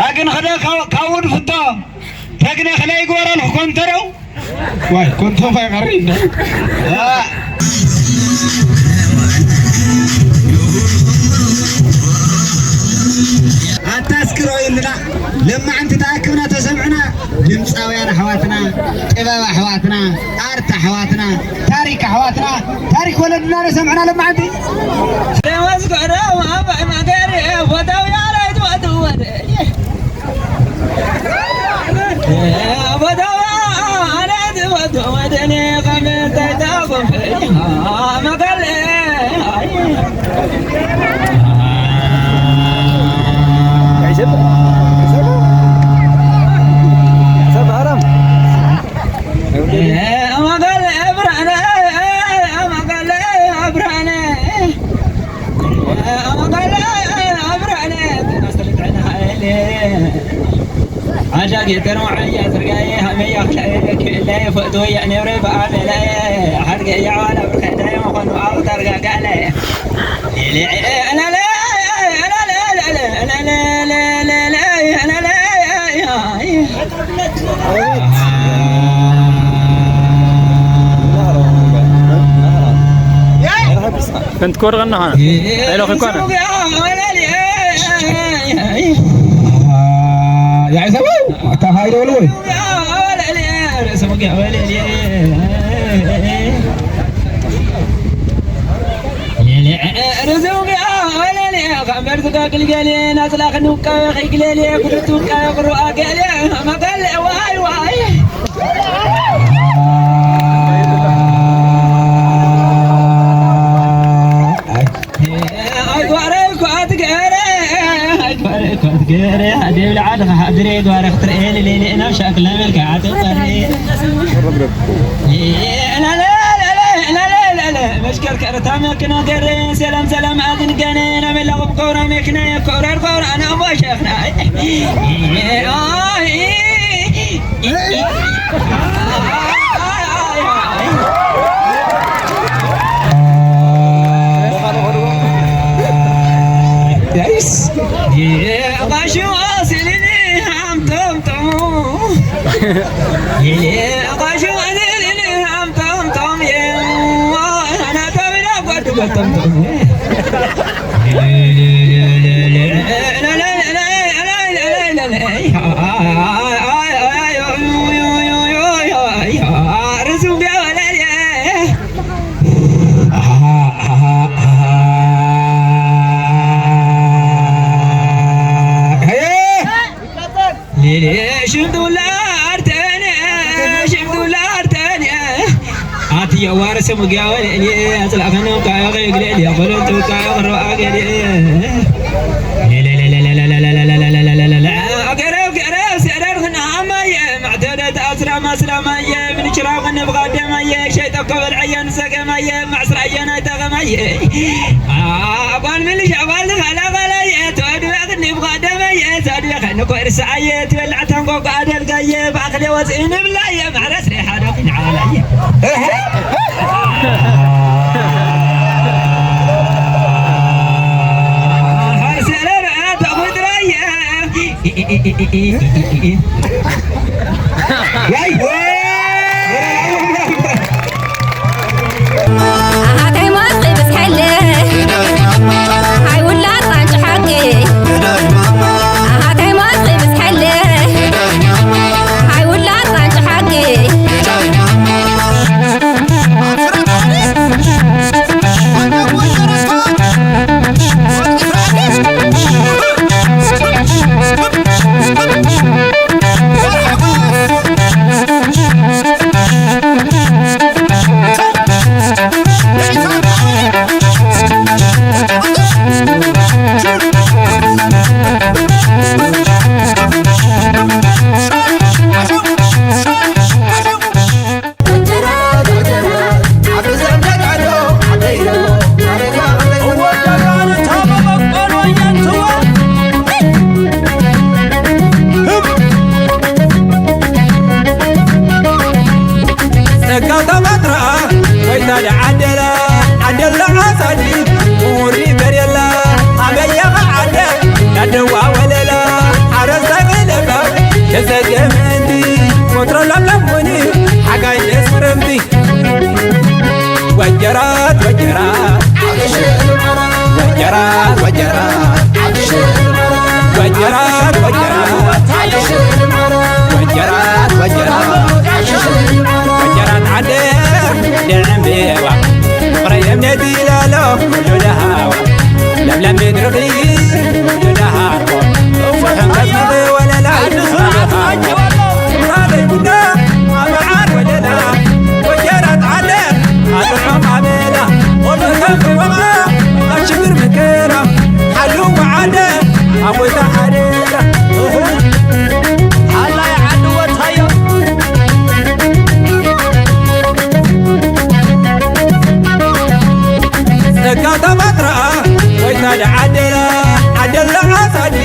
ኣግን ኸደ ካብኡ ንፍቶ ተግነ ኸላይ ይግበረልኩ ኮንተረው ዋይ ኮንቶ ፋይ ቀሪ እንደ ኣታስክሮ ይልና ለማዓንቲ ተኣክብና ተሰምዕና ድምፃውያን ኣሕዋትና ጥበብ ኣሕዋትና ኣርት ኣሕዋትና ታሪክ ኣሕዋትና ታሪክ ወለድና ነሰምዕና ለማዓንቲ ደመስከረም ኣባይ መገር ቦታው ያረጅ ወትወደ عجاك يتروح يا زرقاي هم يا خلاي كلاي فدو يا نوري بقى ملاي حرق يا ولا بخداي مخن أو ترقى قالي ليلي أنا لا أنا لا لا لا أنا لا لا لا لا أنا لا كنت كورة غنى هنا. حلو خي كورة. يا عزوي، أنت هاي دول وين؟ ርዝው ቢኣ ወለልየ ቐንበር ዝጋግል ገሌ ናጽላኽ ንውቃ ኸይግለልየ ኩልቱ ውቃ ቕሩኣ ገሌ መቐል ዋይ ዋይ ኣይጓረ እኳ ትገረ ኣይጓረ እኳ ትገረ ኣደብልዓ ድኻ ሓድሬ ጓረ ክትርኤ ልሌሌ ናብ ሻክላ መልክዓ ተጠሬ መሽከርከር ታመክና ገሬ ሰላም ሰላም ኣግንገነ ናመላቑብ ኮራ መክነ ኮረር ኮራ ነቦሸኽና ቃሹ ስልኒ ኣምቶምቶም ቃሹ ስልኒ ኣምቶምቶም ሽምዱላ ኣርተነ ሽምዱላ ኣርተነ ኣትየ ዋርሰ ሙጊያ ወለልየ ኣጽላኸነ ካዮ ከይግለልየ ኮለልቱ ካዮ ክረኣገልየ ገረው ገረው ሰረር ክናማየ ማዕተደት ኣስላማ ስላማየ ምንችራው ክንብቓደማየ ሸይጠኮ በልዐየ ንሰገማየ ማዕስራየ ናይተገማየ ኣቋል ምልሽ ኣቋል ዝኸላኸላየ ተወድበ ክንብቓደማየ ተወድበ ከንኮ እርሳየ ትበልዕ ተንቆቆ ኣደልጋየ ብኣኽሊ ወፅኢ ንብላየ ማሕረስ ሪሓዶ ክንዓላየ ኣቦይታ ሓደራ፣ እህ፣ ሓላይ ዓዲ ወታዮ። ጸጋ ተፈጥራ፣ ወይታ ደዓደላ፣ ዓደላ ዓሳዲ፣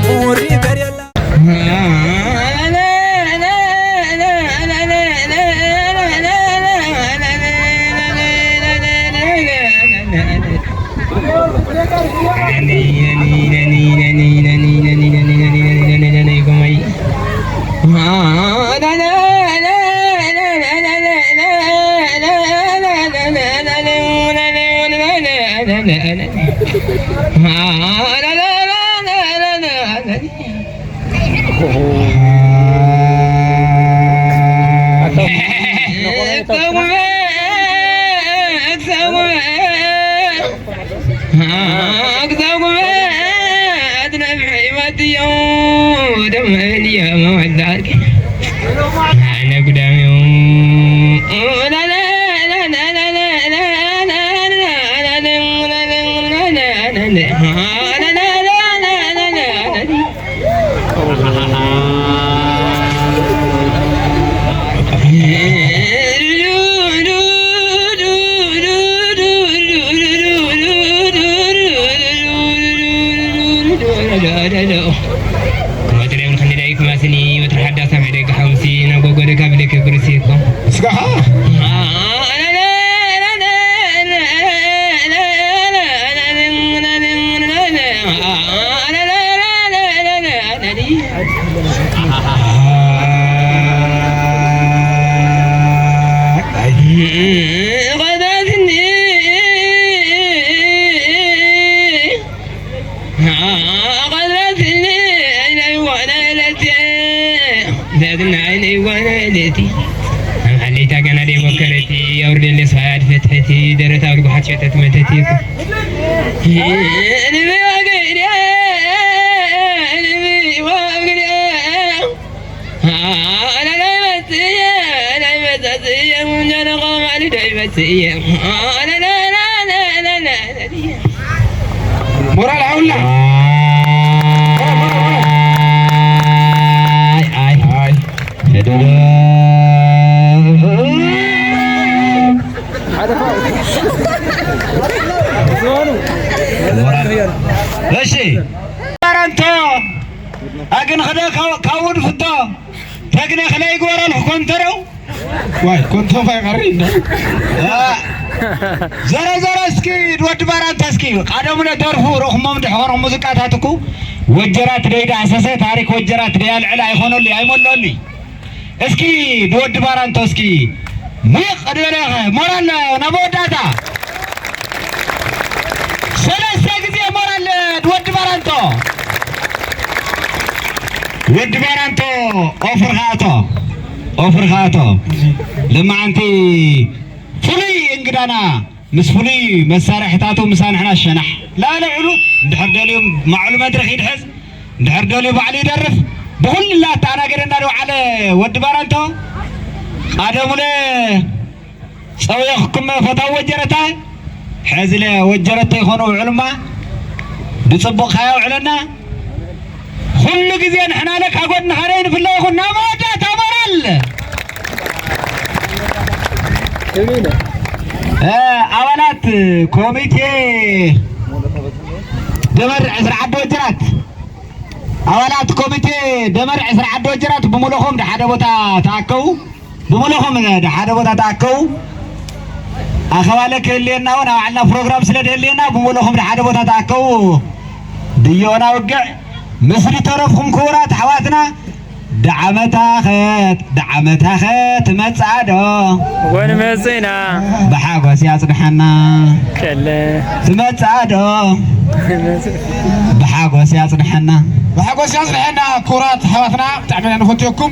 ምሁሪ ገርየላ። ወትሪ ሓዳስ ኣብ ደገ ሓሙሲ ናብ ጎጎደካ ብልክ ብርሲ እኮ። ስጋኻ? ሓለይታ ጋና ደይ ሞከረቲ፣ ኣውርደለይ ስፋያ ድፈትሐቲ፣ ደረታ ኣውርድ ብሓት ሸተት መተቲ እኮ። ሞራል ሃውና። ኣይ፣ ኣይ። ኣይ። እሺ። ባራንቶ ኣግን ኸደ ካው-፣ ካውድ ፍቶ ተግነ ኸለይ ጎረል ኾንተረው። ዋይ፣ ኮንቶ ፋይ ቀሪ እንደ። አ፣ ዘረ ዘረ እስኪ ወዲ ባራንቶ እስኪ ቀደሙ ነደርፉ ረኹሞም ድሕኾኖም ሙዚቃታትኩ ወጀራት ደይ ዳህሰሰ ታሪክ ወጀራት ደይ ኣልዕል ኣይኾነሉ ኣይሞለሉ። እስኪ ድወዲ ባራንቶ እስኪ ሙቕ ድበለ ሞራል ናብ መወዳእታ። ሰለስተ ግዜ ሞራል ድወዲ ባራንቶ። ወዲ ባራንቶ ኦፍር ኻኣቶ፣ ኦፍር ኻኣቶ። ልማዓንቲ ፍሉይ እንግዳና ምስ ፍሉይ መሳርሕታቱ ምሳና ሕና ሸናሕ ላዕሊ ዕሉ እንድሕር ደልዮም ማዕሉ መድረኽ ይድሕዝ፣ እንድሕር ደልዩ ባዕሉ ይደርፍ። ብኹሉ ላተኣናገደና ዝወዓለ ወዲ ባራንቶ ቀደሙለ ጸውየኽኩም ፈታው ወጀረታ ሕዝለ ወጀረታ ይኾኑ ውዕሉማ ብጽቡቕ ካየውዕለና። ኩሉ ግዜ ንሕና ለካ ጎድንኻ ደይ ንፍለ ይኹን ናብ መወዳእታ ሞራል። እ፣ ኣባላት ኮሚቴ ደመር ዕስራ ዓዲ ወጀራት፣ ኣባላት ኮሚቴ ደመር ዕስራ ዓዲ ወጀራት ብምሉኹም ሓደ ቦታ ተኣከቡ። ብምሉኹም ሓደ ቦታ ተኣከቡ። ኣኸባለ ክህልየና እውን ኣብ ዓልና ፕሮግራም ስለ ድህልየና ብምሉኹም ሓደ ቦታ ተኣከቡ። ድዮና ውግዕ ምስሪ ተረፍኩም ክቡራት ኣሕዋትና። ዳዓመታኸት፣ ዳዓመታኸት ትመጽኣ ዶ? ወንመጽእና። ብሓጎስ ያጽንሐና። ከለ። ትመጽኣ ዶ? ብሓጎስ ያጽንሐና። ብሓጎስ ያጽንሐና ክቡራት ኣሕዋትና፣ ብጣዕሚ ኢና ንፈትየኩም።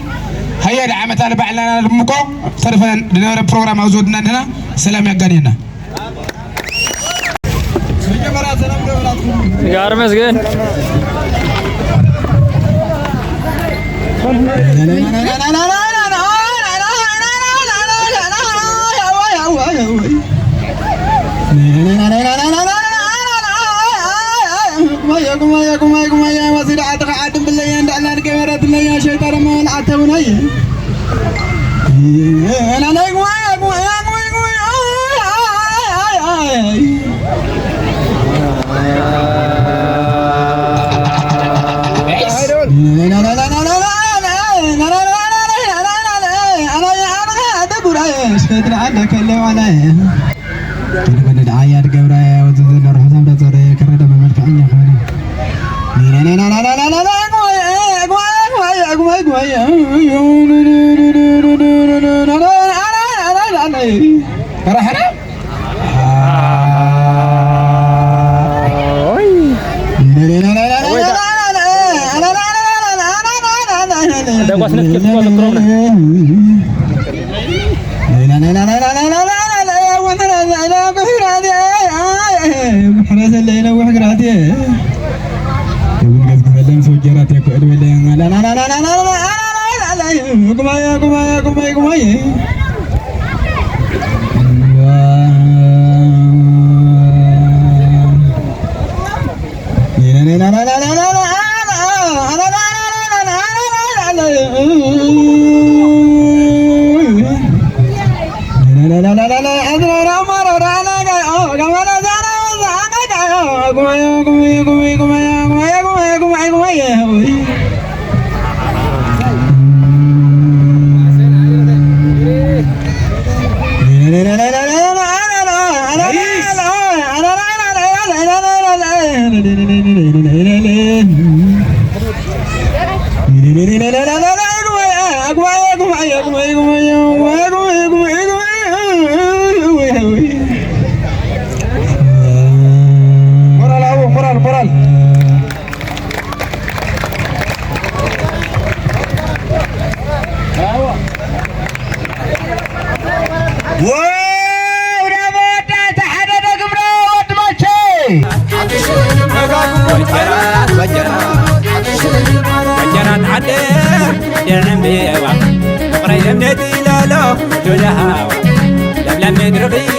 ሃየ ዳዓመታ ልባዕልና ድምቆ። ተርፈ ዝነበረ ፕሮግራም ኣብ ዝወድና እንድና ሰላም ያጋንየና። ጋር መስገን። ስለ ዓድኻ ዓድም ብለያ እንዳዕላን ገበረትለያ ሸይጣን መን ኣተውናይ። ሞራል፣ ሞራል፣ ሞራል። ዋው፣ ናብ መወዳእታ ሓደ ደግምሮ ወድማቼ። ወጀራት፣ ወጀራት፣ ወጀራት ዓደይ የዕንብባ፣ ፍቕረይ ለምነቲ ላሎ ጆጃሃዋ፣ ለምለም ምድርኺ